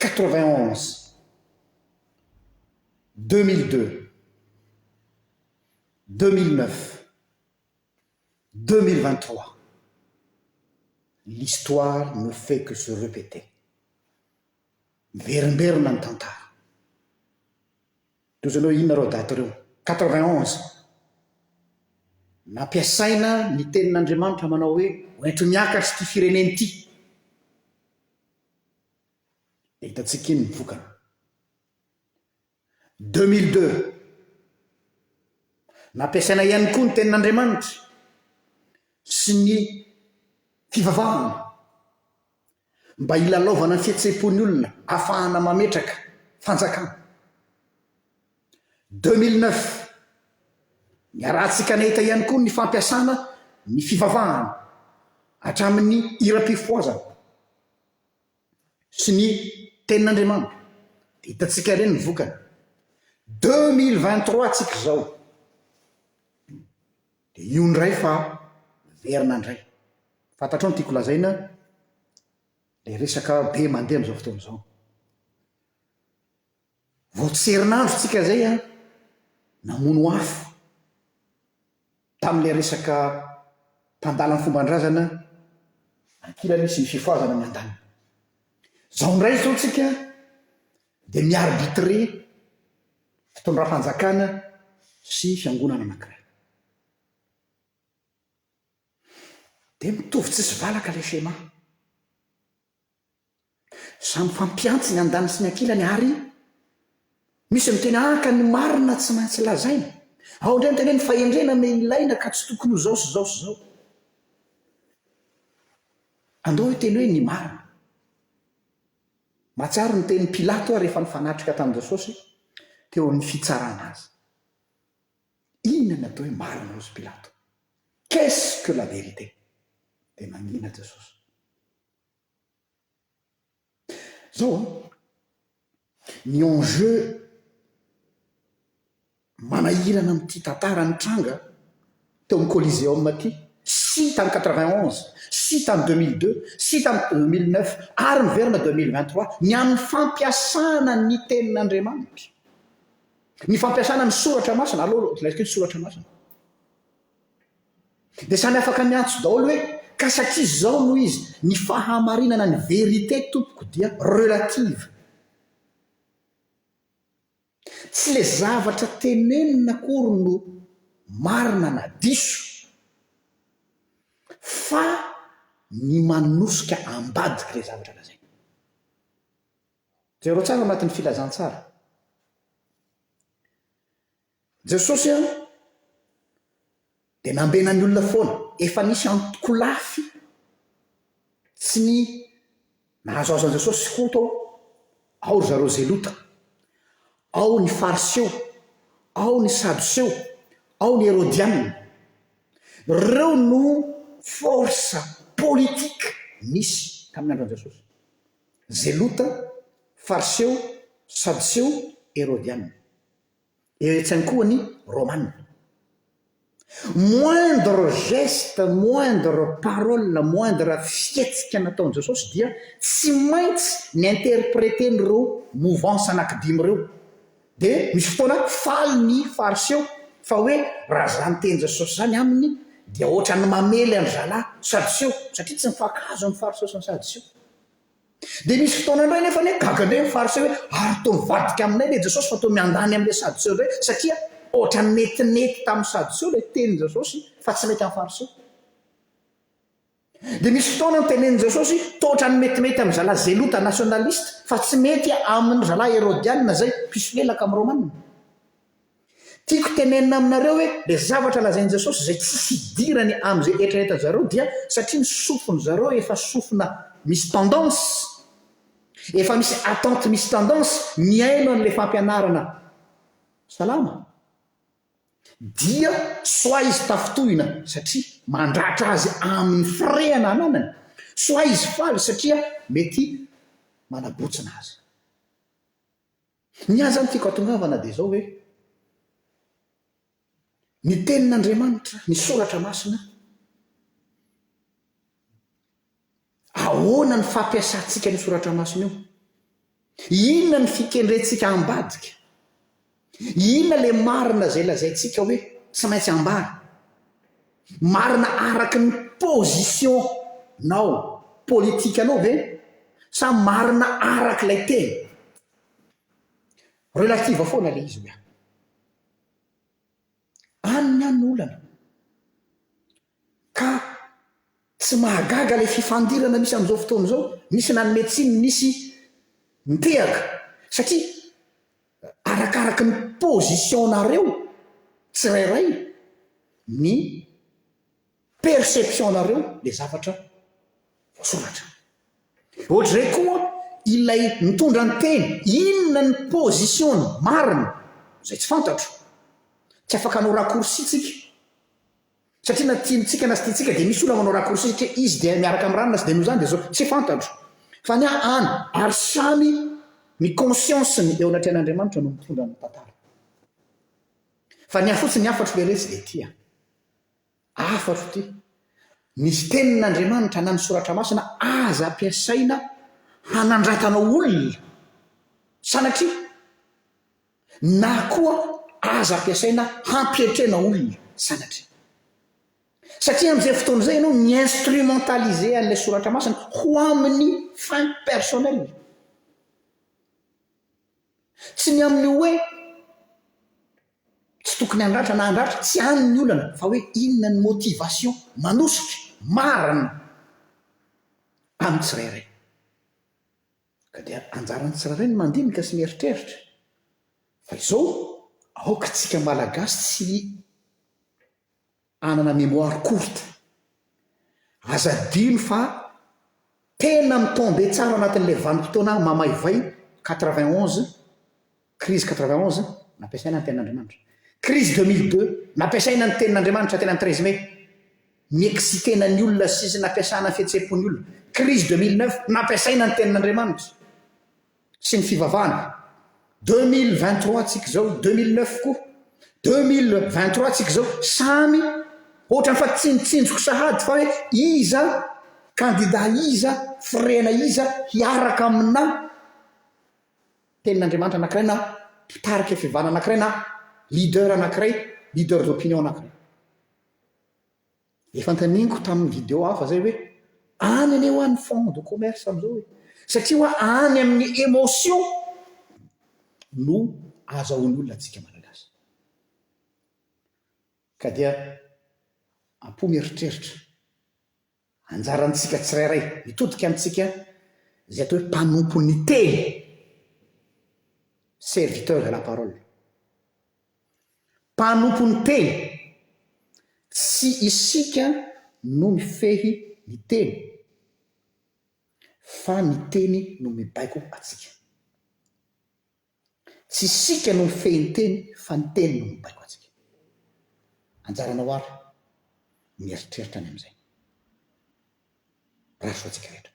91, 2002, 2009, 2023, l'histoire ne fait que se répéter. Miverimberina ny tantara. Tojo anao inona ireo daty ireo? 91, nampiasaina ny tenin'Andriamanitra manao hoe hoentro miakatra ity firenena ity. Dia hitantsika iny ny vokany. 2002, nampiasaina ihany koa ny tenin'Andriamanitra sy ny fivavahana mba hilalaovana ny fihetseham-pon'ny olona ahafahana mametraka fanjakana. 2009, niarahantsika nahita ihany koa ny fampiasana ny fivavahana hatramin'ny hiram-pifohazana. sy ny tenin'Andriamanitra dia hitantsika ireny ny vokany. 2023 tsika izao dia io indray fa miverina indray. Fantatrao ny tiako lazaina ilay resaka be mandeha amin'izao fotoana izao. Vao tsy herinandro tsika izay an, namono afo tamin'ilay resaka mpandala ny fomban-drazana ankilany sy ny fifohazana ny andaniny. Izao indray izao tsika dia mi-arbitrer fitondram-panjakana sy fiangonana anankiray. Dia mitovy tsisy valaka ilay schéma. Samy mifampiantsy ny andaniny sy ny ankilany ary misy miteny ah ka ny marina tsy maintsy lazaina. Ao indray miteny hoe ny fahendrena no ilaina ka tsy tokony ho izao sy izao sy izao. Andao hiteny hoe ny marina. Mahatsiaro ny tenin'i Pilato aho rehefa nifanatrika tamin'i Jesosy teo amin'ny fitsarana azy. Inona ny atao hoe marina hozy Pilato? Qu'est-ce que la vérité? Dia nangina Jesosy. Zao an, ny enjeu manahirana amin'ity tantara nitranga teo amin'ny Coliseum ity, sy tany 91, sy tany 2002, sy tany 2009 ary miverina 2023, ny amin'ny fampiasana ny tenin'Andriamanitra, ny fampiasana ny soratra masina, aleo lazaiko hoe ny soratra masina. Dia samy afaka miantso daholo hoe ka satria izao no izy, ny fahamarinana, ny vérité tompoko dia relative. Tsy le zavatra tenenina akory no marina na diso fa ny manosika ambadik'ilay zavatra lazaina. Jereo tsara ao anatin'ny filazantsara. Jesosy an, dia nambenan'ny olona foana. Efa nisy antokolafy tsy ny nahazoazo an'i Jesosy koa tao. Ao ry zareo Zelota, ao ny Fariseo, ao ny Sadoseo, ao ny Herodiana. Ireo no force politique nisy tamin'ny andron'i Jesosy. Zelota, Fariseo, Sadoseo, Herodiana. Etsy ankoa ny Romana. Moindre geste, moindre parole, moindre fihetsika nataon'i Jesosy dia tsy maintsy ni-interpreter-n'ireo mouvance anankidimy ireo. Dia misy fotoana faly ny Fariseo fa hoe raha izany tenin'i Jesosy izany aminy dia ohatran'ny mamely an-dry zalahy Sadoseo satria tsy mifankahazo ny Fariseo sy ny Sadoseo. Dia misy fotoana indray nefa anie gaga indray ny fariseo hoe ary toa mivadika aminay ilay Jesosy fa toa miandany amin'ilay sadoseo indray satria ohatran'ny netinety tamin'ny sadoseo ilay tenin'i Jesosy fa tsy mety amin'ny fariseo. Dia misy fotoana ny tenenin'i Jesosy toa ohatran'ny metimety amin'ny zalahy zelota nationaliste fa tsy mety amin'ny zalahy herodiana izay mpisolelaka amin'ny romanina. Tiako tenenina aminareo hoe le zavatra lazain'i Jesosy izay tsisy idirany amin'izay eritreretan zareo dia satria ny sofin zareo efa sofina misy tendance, efa misy attente misy tendance mihaino an'ilay fampianarana salama dia soit izy tafintohina satria mandratra azy amin'ny firehana ananany, soit izy faly satria mety manabotsina azy. Ny ahy zany tiako hatongavana dia izao hoe, ny tenin'Andriamanitra, ny soratra masina, ahoana ny fampiasantsika an'io soratra masina io? Inona ny fikendrentsika ambadika? Inona ilay marina izay lazaintsika hoe tsy maintsy ambara? Marina araka ny position-nao politikanao ve sa marina araka ilay teny? Relative foana ilay izy hoy aho. Any ny ahy no olana. Ka tsy mahagaga ilay fifandirana misy amin'izao fotoana izao, nisy nanome tsiny, nisy nitehaka satria arakaraky ny position-nareo tsirairay ny perception-nareo ilay zavatra voasoratra. Ohatr'izay koa ilay mitondra ny teny, inona ny position-ny marina, izay tsy fantatro, tsy afaka hanao raccourci tsika. Satria na tiantsika na tsy tiantsika dia misy olona manao raccourci satria izy dia miaraka amin'ny ranona sy dia noho izany dia zao. Tsy fantatro. Fa ny ahy any ary samy ny conscience-ny eo anatrehan'Andriamanitra no mitondra ny tantara. Fa ny ahy fotsiny ny hafatro leretsy dia ity an. Hafatro ity. Ny tenin'Andriamanitra na ny soratra masina aza ampiasaina hanandratanao olona. Sanatria. Na koa aza ampiasaina hampietrena olona, sanatria. Satria amin'izay fotoana izay ianao mi-instrumentaliser an'ilay soratra masina ho amin'ny fin personnel. Tsy ny amin'ny hoe tsy tokony handratra na handratra, tsy any ny olana, fa hoe inona ny motivation manosika marina amin'ny tsirairay. Ka dia anjaran'ny tsirairay ny mandinika sy mieritreritra fa izao aoka tsika Malagasy tsy hanana mémoire courte. Aza adino fa tena mi-tomber tsara anatin'ilay vanim-potoana mamaivay 91, crise 91, nampiasaina ny tenin'Andriamanitra. Crise 2002, nampiasaina ny tenin'Andriamanitra teny amin'ny 13 mai. Ni-exciter-na ny olona sy nampiasana ny fihetseham-pon'ny olona. Crise 2009, nampiasaina ny tenin'Andriamanitra sy ny fivavahana. 2023 tsika izao, 2009 koa, 2023 tsika izao, samy ohatran'ny fa tsinjotsinjoko sahady fa hoe iza kandida iza, firehana iza hiaraka aminà tenin'Andriamanitra anankiray na mpitarika fivavahana anankiray na leader anankiray, leader d'opinion anankiray. Efa antaniko tamin'ny vidéo hafa zay hoe any anie hoa ny fond de commerce amizao e! Satria hoa any amin'ny émotion no azahoan'ny olona antsika malagasy. Ka dia am-po mieritreritra. Anjarantsika tsirairay mitodika amintsika izay atao hoe mpanompon'ny teny, serviteur de la parole. Mpanompon'ny teny, tsy isika no mifehy ny teny fa ny teny no mibaiko antsika. Tsy isika no mifehy ny teny fa ny teny no mibaiko antsika. Anjaranao àry ny mieritreritra ny amin'izay. Mirary soa antsika rehetra.